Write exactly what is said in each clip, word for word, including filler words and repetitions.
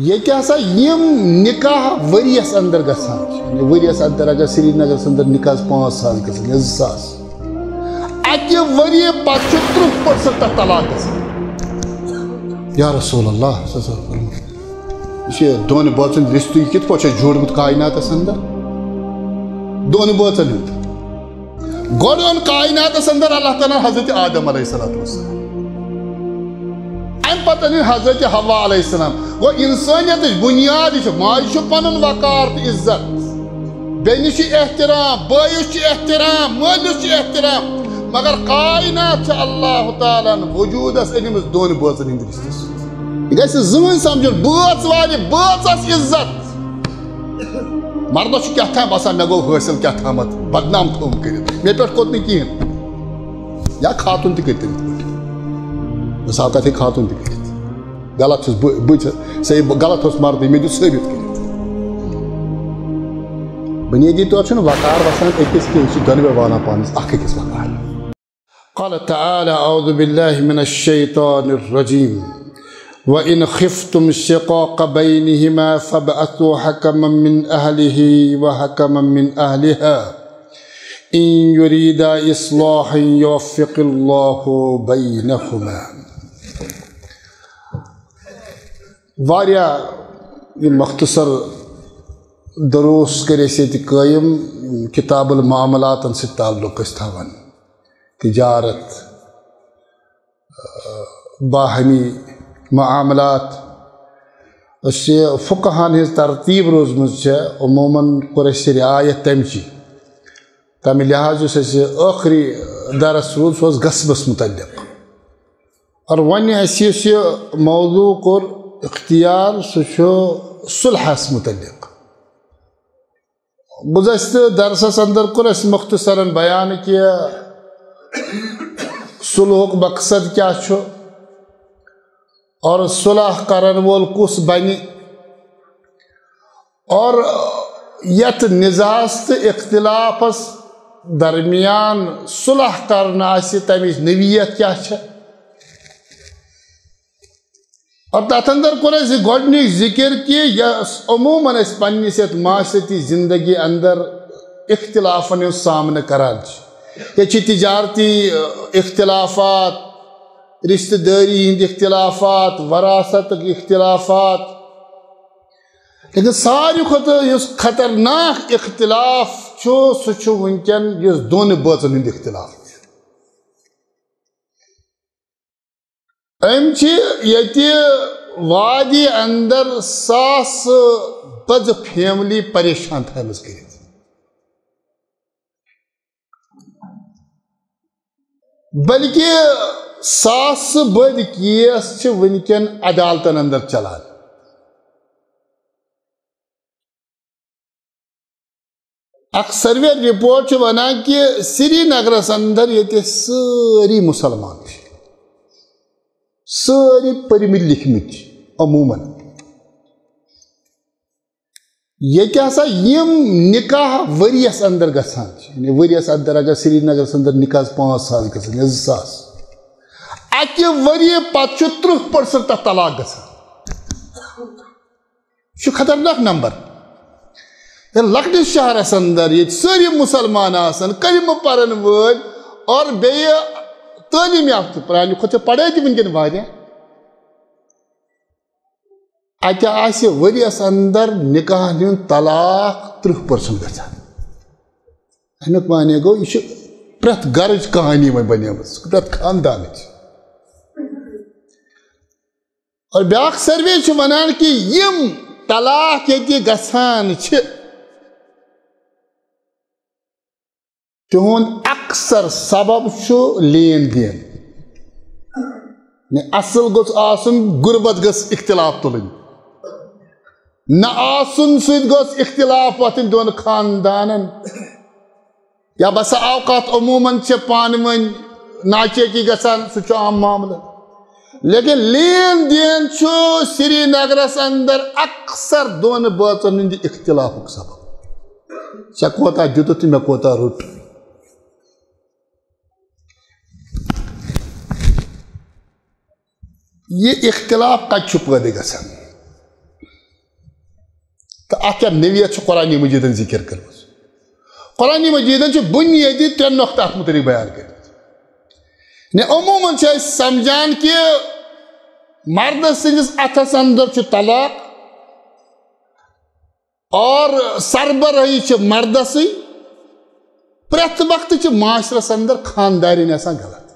ییٚتہِ ہسا یِم نکاح ؤریَس اندر گژھان چھِ، یعنی ؤریَس اندر اگر سرینگرَس اندر نکاح پانٛژھ ساس گژھن یا زٕ ساس، اَکہِ ؤریہِ پتہٕ چھُ تٕرٛہ پٔرسنٹ تَتھ طلاق گژھان۔ یا رسول اللہ صلی اللہ علیہ وسلم، یہِ چھُ دۄن بٲژن رِشتہٕ، یہِ کِتھ پٲٹھۍ چھُ جوڑمُت کائناتس اندر؟ دۄن بٲژن ہُنٛد۔ گۄڈٕ اوٚن کائناتس اندر اللہ تعالیٰ ہن حضرت آدم علیہ الصلوۃ والسلام، امہِ پتہٕ أنِن حضرت حوا علیہ السلام۔ گوٚو، انسٲنیتٕچ بُنیاد یہِ چھِ، ماجہِ چھُ پنُن وقار تہٕ عزت، بیٚنہِ چھُ احترام، بٲیِس چھُ احترام، مٲلِس چھُ احترام، مگر کائنات چھِ اللہ تعالیٰ ہن وجوٗدس أنمٕژ دۄن بٲژن ہٕنٛدِ رِشتہٕ سۭتۍ۔ یہِ گژھِ نہٕ زٕہٕنۍ سمجھُن، بٲژ والہِ بٲژس عزت۔ مردس چھُ کیٛاہ تام باسان، مےٚ گوٚو حٲصِل کیٛاہ تامَتھ، بدنام تھوٚوُم کٔرِتھ، مےٚ پٮ۪ٹھ کوٚر نہٕ کِہیٖنۍ۔ یا خاتوٗن تہِ کٔرِتھ یِتھ پٲٹھۍ۔ مثال کَتھٕے، خاتوٗن تہِ کٔرِتھ۔ غلط چھُس بہٕ، بہٕ چھُس صحیح، بہٕ غلط اوس مردٕے، مےٚ دیُت ثٲبِت کٔرِتھ۔ بُنیٲدی طور چھُنہٕ وقار وَسان أکِس کینٛہہ، یہِ چھُ دۄنوَے والان پانَس اَکھ أکِس وقار۔ قال تعالى: أعوذ بالله من الشيطان الرجيم. وإن خفتم شقاق بينهما فابعثوا حكما من أهله وحكما من أهلها إن يريدا إصلاحا يوفق الله بينهما. واریاہ یِم مختصر دروس کٔرۍ اَسہِ ییٚتہِ قٲیِم، کتاب المعاملاتن سۭتۍ تعلق ٲسۍ تھاوان۔ تجارت، باہمی معاملات۔ أسۍ چھِ فقہن ہٕنٛز ترتیٖب روٗزمٕژ چھےٚ، عموماً کوٚر اَسہِ رعایت تَمچی۔ تَمہِ لحاظ یُس اَسہِ ٲخری درس روٗد، سُہ اوس غصبس متعلق۔ اور وۄنۍ اَسہِ یُس یہِ موضوع کوٚر اختیار، سُہ چھُ صلحس متعلق۔ گُزشتہٕ درسس اندر کوٚر اَسہِ مختصراً بیان کہِ صلحُک مقصد کیٛاہ چھُ اور صلح کرن وول کُس بنہِ اور یتھ نزاعس تہٕ اختلافس درمیان صلح کرنہٕ آسہِ، تمِچ نوعیت کیٛاہ چھےٚ۔ اور تتھ اندر کوٚر اَسہِ گۄڈٕنیُک ذکر کہِ یۄس عموماً أسۍ پننِس یتھ معاشرتی زندگی اندر اختلافن ہُنٛد سامنہٕ کران چھِ۔ ییٚتہِ چھِ تجارتی، ٲ، اختلافات، رشتہٕ دٲری ہٕنٛدۍ اختلافات، وراثتٕکۍ اختلافات۔ لیکن ساروی کھۄتہٕ یُس خطرناک اختلاف چھُ، سُہ چھُ وٕنکٮ۪ن یُس دۄن بٲژن ہُنٛد اختلاف چھُ۔ أمۍ چھِ ییٚتہِ وادی اندر ساسہٕ بٔژٕ فیملی پریشان تھٲومٕژ کٔرِتھ، بلکہِ ساسہٕ بٔدۍ کیس چھِ وٕنکٮ۪ن عدالتن اندر چلان۔ اکھ سروے رپورٹ چھِ ونان کہِ سرینگرس اندر ییٚتہِ سٲری مسلمان چھِ، سٲری پٔرمٕتۍ لیکھمٕتۍ چھِ عموماً، ییٚتہِ ہسا یِم نکاح ؤریَس اندر گژھان چھِ، یعنی ؤریَس اندر اگر سرینگرس اندر نکاح پانٛژھ ساس گژھن یا زٕ ساس، اَکہِ ؤریہِ پتہٕ چھُ تٕرٛہ پٔرسنٹ تَتھ طلاق گژھان۔ یہِ چھُ خطرناک نمبر۔ ییٚلہِ لۄکٹِس شہرس اندر ییٚتہِ سٲری مسلمان آسن، کلمہٕ پرن وٲلۍ اور بیٚیہِ تعلیٖم یافتہٕ، پرانہِ کھۄتہٕ چھِ پڑھٲے تہِ وٕنکٮ۪ن واریاہ، اَتہِ آسہِ ؤریَس اندر نکاحن ہُنٛد طلاق تٕرٛہ پٔرسنٹ گژھان۔ اَمیُک معنی گوٚو، یہِ چھُ پرٛٮ۪تھ گرٕچ کہانی وۄنۍ بنیمٕژ، پرٛٮ۪تھ خاندانٕچ۔ اور بیٛاکھ سروے چھُ وَنان کہِ یِم طلاق ییٚتہِ گژھان چھِ، تِہُنٛد اکثر سبب چھُ لین دین۔ یعنی اصل گوٚژھ آسُن، غربت گٔژھ اختلاف تُلٕنۍ۔ نہ آسُن سۭتۍ گوٚژھ اختلاف وۄتھٕنۍ دۄن خاندانن۔ یا بسا اوقات عموماً چھِ پانہٕ ؤنۍ ناچٲکی گژھان، سُہ چھُ عام معاملہٕ۔ لیکن لین دین چھُ سرینگرس اندر اکثر دۄن بٲژن ہٕنٛدِ اختلافُک سبب۔ ژےٚ کوتاہ دیُتُتھ تہٕ مےٚ کوتاہ روٚٹ۔ یہِ اختلاف کتہِ چھُ پٲدٕ گژھان؟ تہٕ اَتھ کیٛاہ نوعیت چھِ قرآن مجیدن ذکر کٔرمٕژ؟ قرآن مجیدن چھِ بُنیٲدی ترٛےٚ نۄقطہٕ اَتھ مُتعلق بیان کٔرمٕتۍ۔ یعنی عموماً چھِ أسۍ سمجھان کہِ مردٕ سٕنٛدِس اَتھس اندر چھُ طلاق اور سربرٲہی چھِ مردسٕے، پرٛٮ۪تھ وقتہٕ چھِ معاشرس اندر خاندارٮ۪ن آسان غلط۔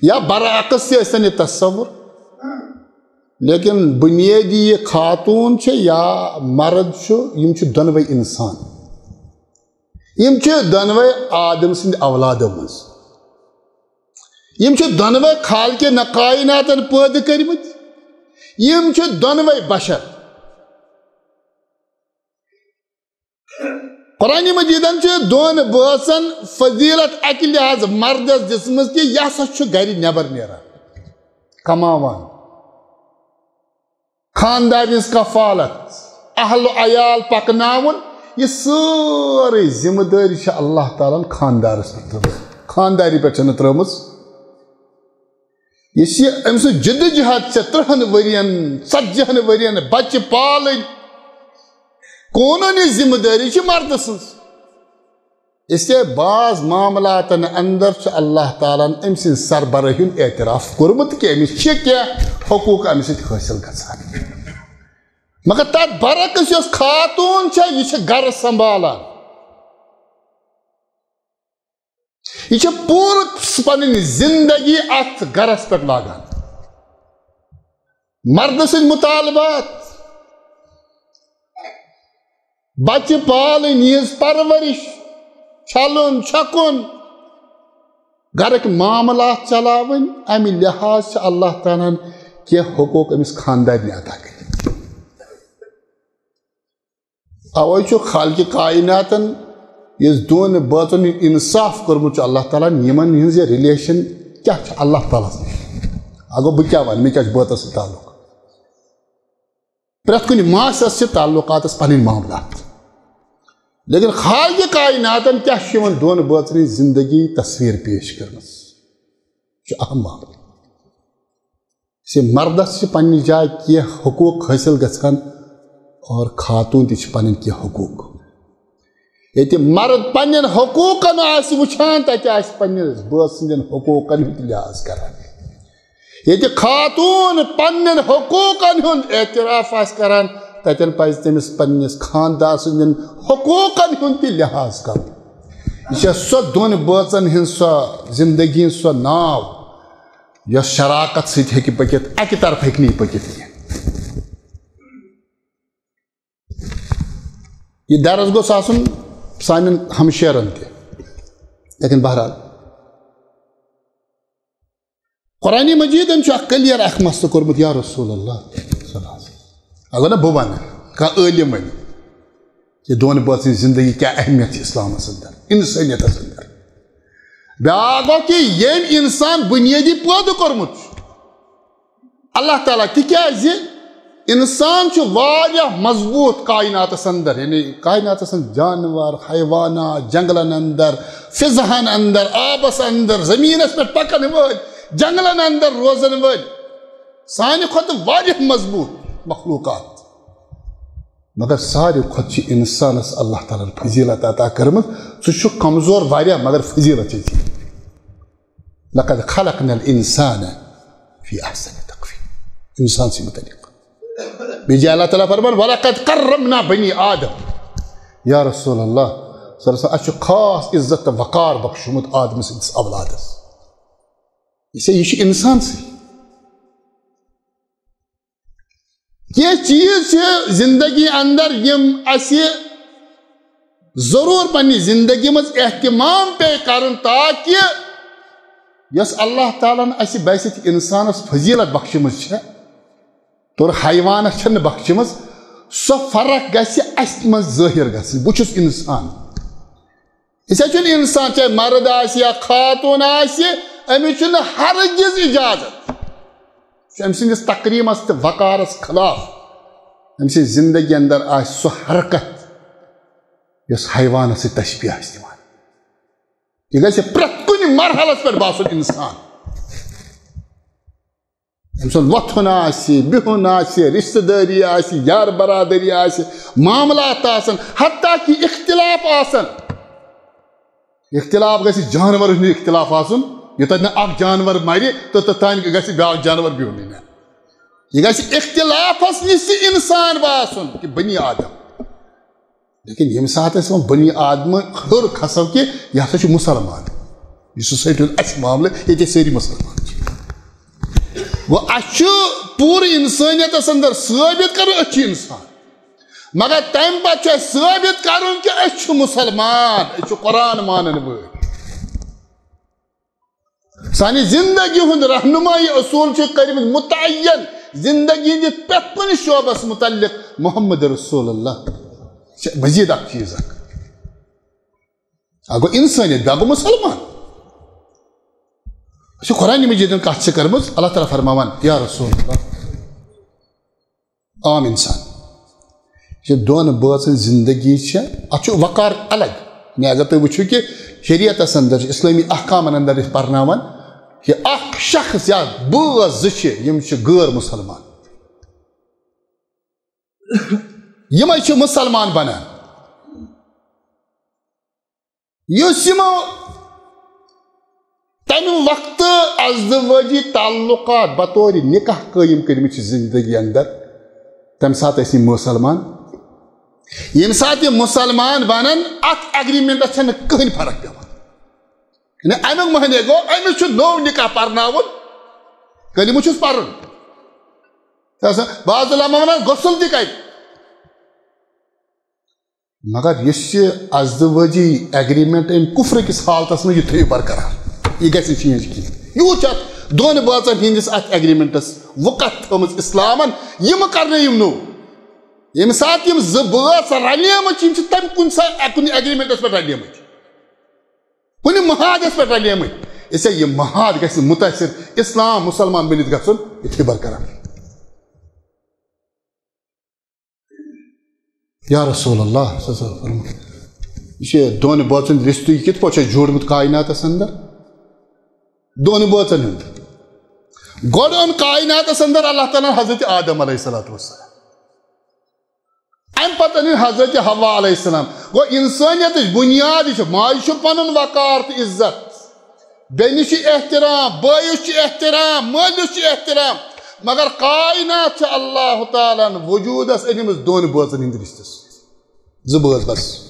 یا برعکس تہِ ٲسۍتن یہِ تصور، لیکن بنیٲدی یہِ خاتون چھِ یا مرد چھُ، یِم چھِ دۄنوَے انسان۔ یِم چھِ دۄنوَے آدم سٕنٛدِ اولادو منٛز۔ یِم چھِ دۄنوَے خالقِ کائناتن پٲدٕ کٔرمٕتۍ۔ یِم چھِ دۄنوَے بشر۔ قرآن مجیدن چھِ دۄن بٲژن فضیلت اکہِ لحاظ مردس دِژمٕژ کہِ یہِ ہسا چھُ گرِ نٮ۪بر نیران، کماوان، خاندارِ ہٕنٛز کفالت، اہل و عیال پکناوُن۔ یہِ سٲرٕے ذمہٕ دٲری چھِ اللہ تعالیٰ ہن خاندارس پٮ۪ٹھ ترٲومٕژ، خانداری پٮ۪ٹھ چھَنہٕ ترٲومٕژ۔ یُس یہِ أمۍ سٕنٛز جدوجہد چھےٚ ترٕٛہن ؤرین، ژتجی ہن ؤرین، بچہِ پالٕنۍ، قونوٗنی ذمہٕ دٲری چھِ مردٕ سٕنٛز۔ اس لیے بعض معاملاتن اندر چھُ اللہ تعالیٰ ہن أمۍ سٕنٛز سربرٲہی ہُنٛد اعتراف کوٚرمُت کہِ أمِس چھِ کینٛہہ حقوٗق اَمہِ سۭتۍ حٲصِل گژھان۔ مگر تتھ برعکس یۄس خاتوٗن چھےٚ، یہِ چھےٚ گرٕ سنبھالان۔ یہِ چھِ پوٗرٕ پنٕنۍ زندگی اتھ گرس پٮ۪ٹھ لاگان۔ مردٕ سٕنٛدۍ مطالبات، بچہِ پالٕنۍ، یِہٕنٛز پرورش، چھلُن، چھۄکُن، گرٕکۍ معاملات چلاوٕنۍ، امہِ لحاظ چھِ اللہ تعالیٰ ہن کینٛہہ حقوٗق أمِس خاندارنہِ عطا کٔرمٕتۍ۔ اوے چھُ خالقِ کائناتن یُس دۄن بٲژن ہُنٛد انصاف کوٚرمُت چھُ اللہ تعالیٰ ہن، یِمن ہٕنٛز یہِ relation کیٛاہ چھِ اللہ تعالیٰ ہس نِش۔ اگوٚو بہٕ کیٛاہ ونہٕ، مےٚ کیٛاہ چھُ بٲژس سۭتۍ تعلق؟ پرٛٮ۪تھ کُنہِ معاشرس چھِ تعلقاتس پنٕنۍ معاملات، لیکن خالقِ کائناتن کیٛاہ چھُ یِمن دۄن بٲژن ہٕنٛز زندگی تصویر پیش کٔرمٕژ؟ یہِ چھُ اہم معاملہٕ۔ زِ مردس چھِ پننہِ جایہِ کینٛہہ حقوٗق حٲصِل گژھان اور خاتوٗن تہِ چھِ پنٕنۍ کینٛہہ حقوٗق۔ ییٚتہِ مرد پننٮ۪ن حقوٗقن آسہِ وٕچھان، تتہِ آسہِ پننِس بٲژ سٕنٛدٮ۪ن حقوٗقن ہُنٛد تہِ لحاظ کران۔ ییٚتہِ خاتوٗن پننٮ۪ن حقوٗقن ہُنٛد اعتراف آسہِ کران، تتٮ۪ن پزِ تٔمِس پننِس خاندار سٕنٛدٮ۪ن حقوٗقن ہُنٛد تہِ لحاظ کرُن۔ یہِ چھےٚ سۄ دۄن بٲژن ہٕنٛز سۄ زندگی ہٕنٛز سۄ ناو، یۄس شراکت سۭتۍ ہیٚکہِ پٔکِتھ، اَکہِ طرفہٕ ہیٚکہِ نہٕ یہِ پٔکِتھ کینٛہہ۔ یہِ درس گوٚژھ آسُن سانٮ۪ن ہمشیرن تہِ۔ لیکن بہرحال، قرآن مجیدن چھُ اکھ clear اکھ مسلہٕ کوٚرمُت، یا رسول اللہ صلی اللہ علیہ وسلم۔ اگر نہٕ بہٕ ونہٕ، کانٛہہ عٲلم ونہِ، یہِ دۄن بٲژن ہٕنٛز زندگی کیٛاہ اہمیت چھِ اسلامس اندر، انسٲنیتس اندر۔ بیٛاکھ گوٚو کہِ ییٚمۍ انسان بنیٲدی پٲدٕ کوٚرمُت چھُ اللہ تعالیٰ، تِکیٛازِ انسان چھُ واریاہ مضبوط کائناتس اندر، یعنی کائناتس اندر جانور، حیوانات، جنگلن اندر، فضاہن اندر، آبس اندر، زمینس پٮ۪ٹھ پکن وٲلۍ، جنگلن اندر روزن وٲلۍ، سانہِ کھۄتہٕ واریاہ مضبوط مخلوقات۔ مگر ساروی کھۄتہٕ چھِ انسانس اللہ تعالیٰ ہن فضیلت عطا کٔرمٕژ، سُہ چھُ کمزور واریاہ، مگر فضیلت چھِ زیادٕ۔ لقد خلقنا الانسان فی احسن تقویم۔ انسان سٕے متعلق۔ بیٚیہِ جایہِ اللہ تعالیٰ فرمان، ولقد کرمنا بنی آدم۔ یا رسول اللہ صلی اللہ علیہ وسلم، اَسہِ چھُ خاص عزت تہٕ وقار بخشومُت آدم سٕنٛدِس اولادس۔ یہِ چھا، یہِ چھُ انسان سٕے۔ کینٛہہ چیٖز چھِ زندگی اندر، یِم اَسہِ ضروٗر پننہِ زندگی منٛز اہتمام پے کرُن، تاکہِ یۄس اللہ تعالیٰ ہن اَسہِ بحیثیت انسانس فضیلت بخشمٕژ چھےٚ، تور حیوانس چھنہٕ بخشمٕژ، سۄ فرق گژھِ اَسہِ منٛز ظٲہر گژھٕنۍ۔ بہٕ چھُس انسان۔ یہِ چھا، چھُنہٕ انسان، چاہے مرد آسہِ یا خاتون آسہِ، أمِس چھُنہٕ ہرگز اجازت، چھُ أمۍ سٕنٛدِس تکریٖمس تہٕ وقارس خلاف أمۍ سٕنٛزِ زندگی اندر آسہِ سۄ حرکت، یۄس حیوانس سۭتۍ تشبیہ آسہِ دِوان۔ یہِ گژھِ پرٛٮ۪تھ کُنہِ مرحلس پٮ۪ٹھ باسُن انسان۔ أمۍ سُنٛد وۄتھُن آسہِ، بِہُن آسہِ، رِشتہٕ دٲری آسہِ، یار برادری آسہِ، معاملات آسن، حتیٰ کہِ اختلاف آسن۔ اختلاف گژھِ جانورَس نِش اختلاف آسُن، یوٚتَتھ نہٕ اکھ جانور مَرِ تہٕ توٚتام گژھِ بیٛاکھ جانور بِہُنٕے نہٕ۔ یہِ گژھِ اختلافَس نِش تہِ اِنسان باسُن کہِ بنی آدم۔ لیکن ییٚمہِ ساتہٕ أسۍ وۄنۍ بنی آدمہٕ ہیوٚر کھسو کہِ یہِ ہسا چھُ مُسلمان، یہِ سوسایٹی ہُنٛد اَسہِ معاملہٕ، ییٚتہِ أسۍ سٲری مُسلمان چھِ۔ وۄنۍ اَسہِ چھُ پوٗرٕ اِنسٲنیتَس اندر ثٲبت کَرُن أسۍ چھِ اِنسان، مگر تَمہِ پَتہٕ چھُ اَسہِ ثٲبت کَرُن کہِ أسۍ چھِ مُسلمان، أسۍ چھِ قرآن مانَن وٲلۍ۔ سانہِ زندگی ہُنٛد رہنمائی اصوٗل چھِ کٔرمٕتۍ متعین زندگی ہٕنٛدِس پرٛٮ۪تھ کُنہِ شعبس متعلق محمد رسول اللہ۔ چھِ مزید اکھ چیٖز اکھ۔ اکھ گوٚو انسٲنیت، بیٛاکھ گوٚو مُسلمان۔ أسۍ چھِ قرآن مجیدن کتھ چھِ کٔرمٕژ، اللہ تعالیٰ فرماوان، یا رسول اللہ، عام انسان۔ یہِ دۄن بٲژن زندگی چھِ، اتھ چھُ وقار الگ۔ یعنی اگر تُہۍ وٕچھِو کہِ شریعتس اندر چھِ، اسلٲمی احکامن اندر أسۍ پرناوان کہِ اکھ شخص یا بٲژ زٕ چھِ، یِم چھِ غٲر مُسلمان، یِمے چھِ مُسلمان بنان۔ یُس یِمو تَمہِ وقتہٕ ازدوٲجی تعلقات بطورِ نکاح قٲیِم کٔرمٕتۍ چھِ زندگی اندر، تَمہِ ساتہٕ ٲسۍ یِم مُسلمان۔ ییٚمہِ ساتہٕ یِم مُسلمان بنن، اَتھ ایگریمنٹس چھَنہٕ کٕہٕنۍ فرق پٮ۪وان۔ یعنی اَمیُک معنی گوٚو، أمِس چھُ نوٚو نکاح پرناوُن، کلمہٕ چھُس پرُن۔ تہٕ سا، بعض علماء وَنان، غسل تہِ کرِ۔ مگر یُس یہِ ازدوٲجی ایگریمنٹ أمۍ کفر کِس حالتس منٛز، یہِ تھٲیِو برقرار، یہِ گژھِ نہٕ چینج کینٛہہ۔ یوٗت چھُ اتھ دۄن بٲژن ہٕنٛدِس اتھ ایگریمنٹس وقت تھٲومٕژ اسلامن، یہِ مہ کرنٲیِو نوٚو۔ ییٚمہِ ساتہٕ یِم زٕ بٲژ رلیمٕتۍ چھِ، یِم چھِ تمہِ کُنہِ ساتہٕ کُنہِ ایگریمنٹس پٮ۪ٹھ رلیمٕتۍ، کُنہِ محادس پٮ۪ٹھ رلیمٕتۍ۔ اس لیے یہِ محاد گژھِ نہٕ متاثر، اسلام مسلمان بٔنِتھ گژھُن، یہِ تھٲیِو برقرار۔ یا رسول اللہ صلی اللہ علیہ وسلم، یہِ چھُ دۄن بٲژن ہُنٛد رشتہٕ، یہِ کِتھ پٲٹھۍ چھُ جوڑمُت کائناتس اندر؟ دۄن بٲژن ہُنٛد۔ گۄڈٕ اوٚن کائناتس اندر اللہ تعالیٰ ہن حضرت آدم علیہ الصلوۃ والسلام، امہِ پتہٕ أنِن حضرت حوا علیہ السلام۔ گوٚو، انسٲنیتٕچ بنیاد یہِ چھِ، ماجہِ چھُ پنُن وقار تہٕ عزت، بیٚنہِ چھِ احترام، بٲیِس چھُ احترام، مٲلِس چھُ احترام، مگر کائنات چھِ اللہ تعالیٰ ہن وجودس أنمٕژ دۄن بٲژن ہٕنٛدِ رشتہٕ سۭتۍ۔ زٕ بٲژ بس،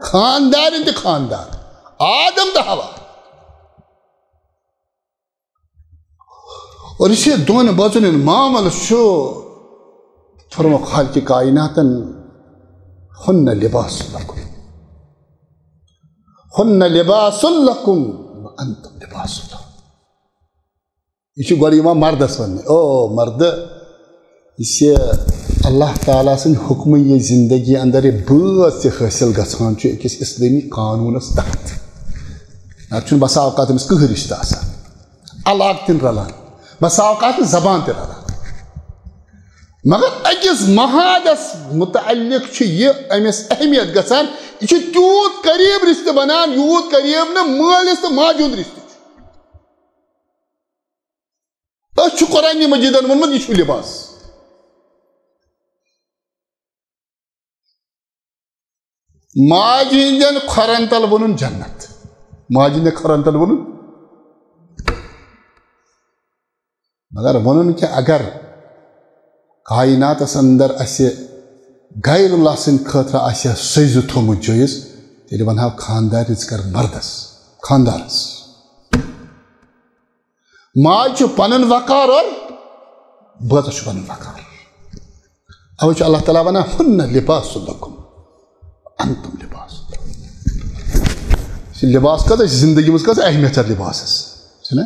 خاندارٮ۪ن تہِ خاندار، آدم تہٕ حوا۔ اور یہِ چھِ دۄن بٲژن ہُنٛد معاملہٕ چھُ، فرموو خالقِ کائناتن، "ہن لباس لکم، ہن لباس لکم و انتم لباس لہن۔" یہِ چھُ گۄڈٕ یِوان مردس وننہٕ، او مردٕ، یُس یہِ اللہ تعالیٰ سٕنٛدِ حُکمہٕ یہِ زندگی اندر یہِ بٲژ تہِ حٲصِل گژھان چھُ أکِس اسلٲمی قانوٗنس تحت۔ نتہٕ چھُنہٕ بسا اوقات أمِس کٕہٕنۍ رشتہٕ آسان، علاقہٕ تہِ نہٕ رلان، بسا اوقات نہٕ زبان تہِ رلان۔ مگر أکِس محادس متعلق چھُ یہِ أمِس اہمیت گژھان، یہِ چھُ تیوٗت قریب رشتہٕ بنان، یوٗت قریب نہٕ مٲلِس تہٕ ماجہِ ہُنٛد رشتہٕ چھُ۔ أسۍ چھُ قرآن مجیدن ووٚنمُت، یہِ چھُ لباس۔ ماجہِ ہٕنٛدٮ۪ن کھۄرن تل ووٚنُن جنت۔ ماجہِ ہٕنٛدٮ۪ن کھۄرن تل ووٚنُن۔ مگر ووٚنُن کہِ اگر کائناتس اندر اسہِ غیر اللہ سٕنٛدِ خٲطرٕ آسہِ ہا سجدٕ تھوٚومُت جٲیز، تیٚلہِ ونہو خاندارنہِ ژٕ کر مردس، خاندارس۔ ماجہِ چھُ پنُن وقار اور بٲژس چھُ پنُن وقار۔ اوے چھُ اللہ تعالیٰ ونان، "ہن لباس لکم، انتم لباس لہن۔" یہِ لباس کۭژاہ چھِ زندگی منٛز، کۭژاہ اہمیت چھِ اَتھ لباسس، چھُنہ؟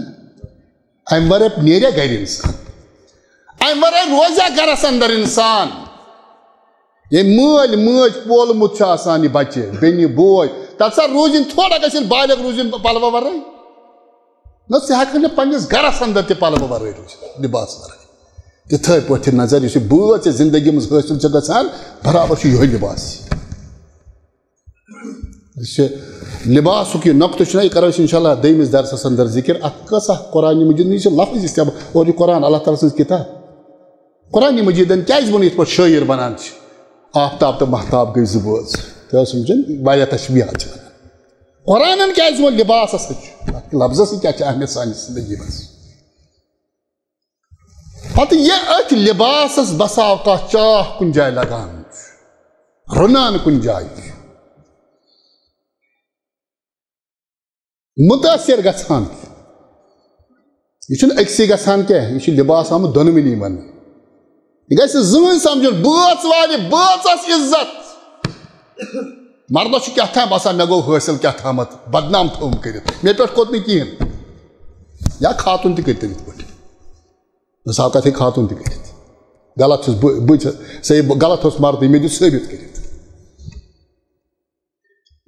امہِ ورٲے نیریا گرِ انسان؟ امہِ ورٲے روزیا گرس اندر انسان؟ ییٚمۍ مٲلۍ مٲج پولمُت چھُ آسان یہِ بچہِ، بیٚنہِ، بوے، تتھ سا روٗزِن تھوڑا گژھن بالغ روٗزِن پلوٕ ورٲے۔ نہ، ژٕ ہٮ۪ککھ نہٕ پننِس گرس اندر تہِ پلوٕ ورٲے روٗزِتھ، لباس ورٲے۔ تِتھے پٲٹھۍ نظر، یُس یہِ بٲژ ژےٚ زندگی منٛز حٲصِل چھِ گژھان، برابر چھُ یِہوٚے لباس۔ یہِ چھُ لباسُک یہِ نۄقطہٕ چھُنہ، یہِ کرو أسۍ انشاءاللہ دوٚیمِس درسس اندر ذکر۔ اتھ کۭژاہ قرآن مجید نِش چھِ لفظ استعمال، اور یہِ قرآن اللہ تعالیٰ سٕنٛز کِتاب۔ قرآن مجیدن کیازِ ووٚن یِتھ پٲٹھۍ شٲعر ونان چھِ، آفتاب تہٕ مہتاب گٔے زٕ بٲژ؟ تُہۍ ٲسِو وٕچھان، واریاہ تشبیہات چھِ ونان۔ قرآنن کیازِ ووٚن لباسس سۭتۍ؟ اتھ لفظس سۭتۍ کیٛاہ چھِ اہمیت سانہِ زندگی منٛز؟ پتہٕ یہِ أتھۍ لباسس بسا اوقات چاکھ کُنہِ جایہِ لگان چھُ، رُنان کُنہِ جایہِ چھُ، مُتٲثِر گژھان چھُ۔ یہِ چھُنہٕ أکسٕے گژھان کینٛہہ، یہِ چھُ لباس آمُت دۄنوٕنی وننہٕ۔ یہِ گژھِ زٕہٕنۍ سمجھُن، بٲژ والہِ بٲژس عزت۔ مردس چھُ کیٛاہ تام باسان، مےٚ گوٚو حٲصِل کیٛاہ تامتھ، بدنام تھوٚوُم کٔرِتھ، مےٚ پٮ۪ٹھ کھوٚت نہٕ کِہیٖنۍ۔ یا خاتوٗن تہِ کٔرِتھ یِتھ پٲٹھۍ۔ مثال کتھ ہیٚکہِ خاتوٗن تہِ کٔرِتھ۔ غلط چھُس بہٕ، بہٕ چھَس، صحیح، بہٕ غلط اوس مردٕے، مےٚ دیُت ثٲبِت کٔرِتھ۔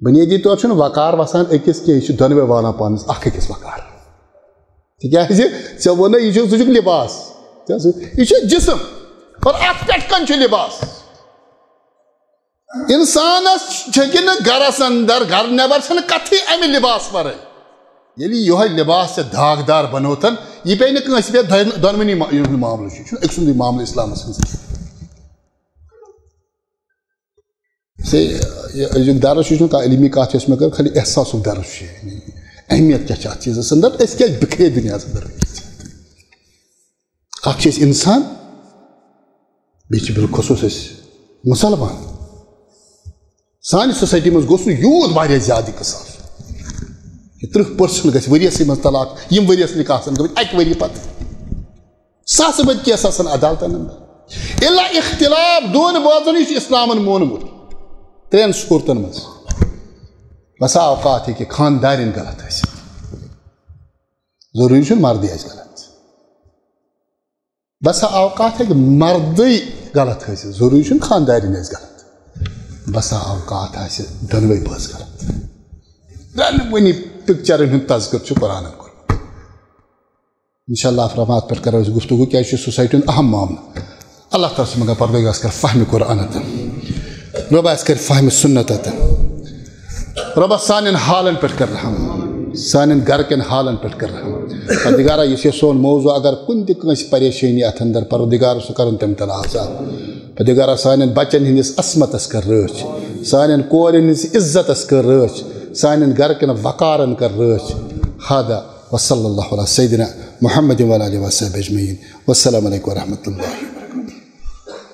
بُنیٲدی طور چھُنہٕ وقار وسان أکِس کینٛہہ، یہِ چھُ دۄنوَے والان پانَس اکھ أکِس وقار۔ تِکیٛازِ ژےٚ ووٚنُے، یہِ چھُ، سُہ چھُکھ لباس۔ ژےٚ سُہ، یہِ چھُ جسم، اور اَتھ پٮ۪ٹھ کَنہِ چھُ لباس؟ اِنسانَس چھِ کِنہٕ گرَس اندر، گرٕ نٮ۪بر چھَنہٕ کَتھٕے اَمہِ لباس وَرٲے۔ ییٚلہِ یِہوٚے لباس ژےٚ داغدار بنوتن، یہِ پیٚیہِ نہٕ کٲنٛسہِ پٮ۪ٹھ، دۄن-، دۄنوٕنی ما-، یِہُنٛد معاملہٕ چھُ، یہِ چھُنہٕ أکۍ سُنٛدُے معاملہٕ اِسلامَس منٛز۔ سے، یہِ أزیُک درس چھُ، یہِ چھُنہٕ کانٛہہ علمی کتھ یۄس مےٚ کٔر، خٲلی احساسُک درس چھُ یہِ۔ یعنی اہمیت کیٛاہ چھِ اتھ چیٖزس اندر، أسۍ کیٛازِ بِکھرے دُنیاہس اندر روٗدمٕتۍ؟ اکھ چھِ أسۍ انسان، بیٚیہِ چھِ بالخصوص أسۍ مُسلمان۔ سانہِ سوسایٹی منٛز گوٚژھ نہٕ یوٗت واریاہ زیادٕ یہِ قٕصہٕ آسُن۔ یہِ ترٕٛہ percent گژھِ ؤریَسٕے منٛز طلاق، یِم ؤریَس نکاح آسن گٔمٕتۍ اَکہِ ؤری پتہٕ۔ ساسہٕ بٔدۍ case آسن عدالتن اندر۔ الا اختلاف، دۄن بٲژن، یہِ چھُ اسلامن مونمُت ترٛٮ۪ن صورتن منٛز۔ بسا اوقات ہیٚکہِ خاندارٮ۪ن غلط ٲسِتھ، ضروٗری چھُنہٕ مردٕے آسہِ غلط۔ بسا اوقات ہیٚکہِ مردٕے غلط ٲسِتھ، ضروٗری چھُنہٕ خاندارٮ۪ن آسہِ غلط۔ بسا اوقات آسہِ دۄنوَے بٲژ غلط۔ دۄنوٕنی pictureن ہُنٛد تذکر چھُ قرآنن کوٚرمُت۔ انشاءاللہ فرمات پٮ۪ٹھ کرو أسۍ گفتگو، کیٛازِ چھُ سوسایٹی ہُنٛد اہم معاملہٕ۔ اللہ تعالیٰ سُنٛد منٛگان پروردگارس کر فہمِ قرآن عطا۔ رۄبا اَسہِ کر فہمِ سُنت عطا۔ رۄبا سانٮ۪ن حالن پٮ۪ٹھ کر رحم، سانٮ۪ن گرٕ کٮ۪ن حالن پٮ۪ٹھ کر رحم۔ پروردگارا، یُس یہِ سون موضوع اگر کُنہِ تہِ کٲنٛسہِ پریشٲنی اتھ اندر، پروردگار سُہ کرُن تمہِ تلہٕ آزاد۔ پروردگارا، سانٮ۪ن بچن ہٕنٛدِس عصمتس کر رٲچھ، سانٮ۪ن کورٮ۪ن ہٕنٛدِس عزتس کر رٲچھ، سانٮ۪ن گرٕ کٮ۪ن وقارن کر رٲچھ۔ ہذا وصلی اللہ علی سیدنا محمد وعلی آلہ وصحبہ اجمعین۔ والسلام علیکم ورحمۃ اللہ۔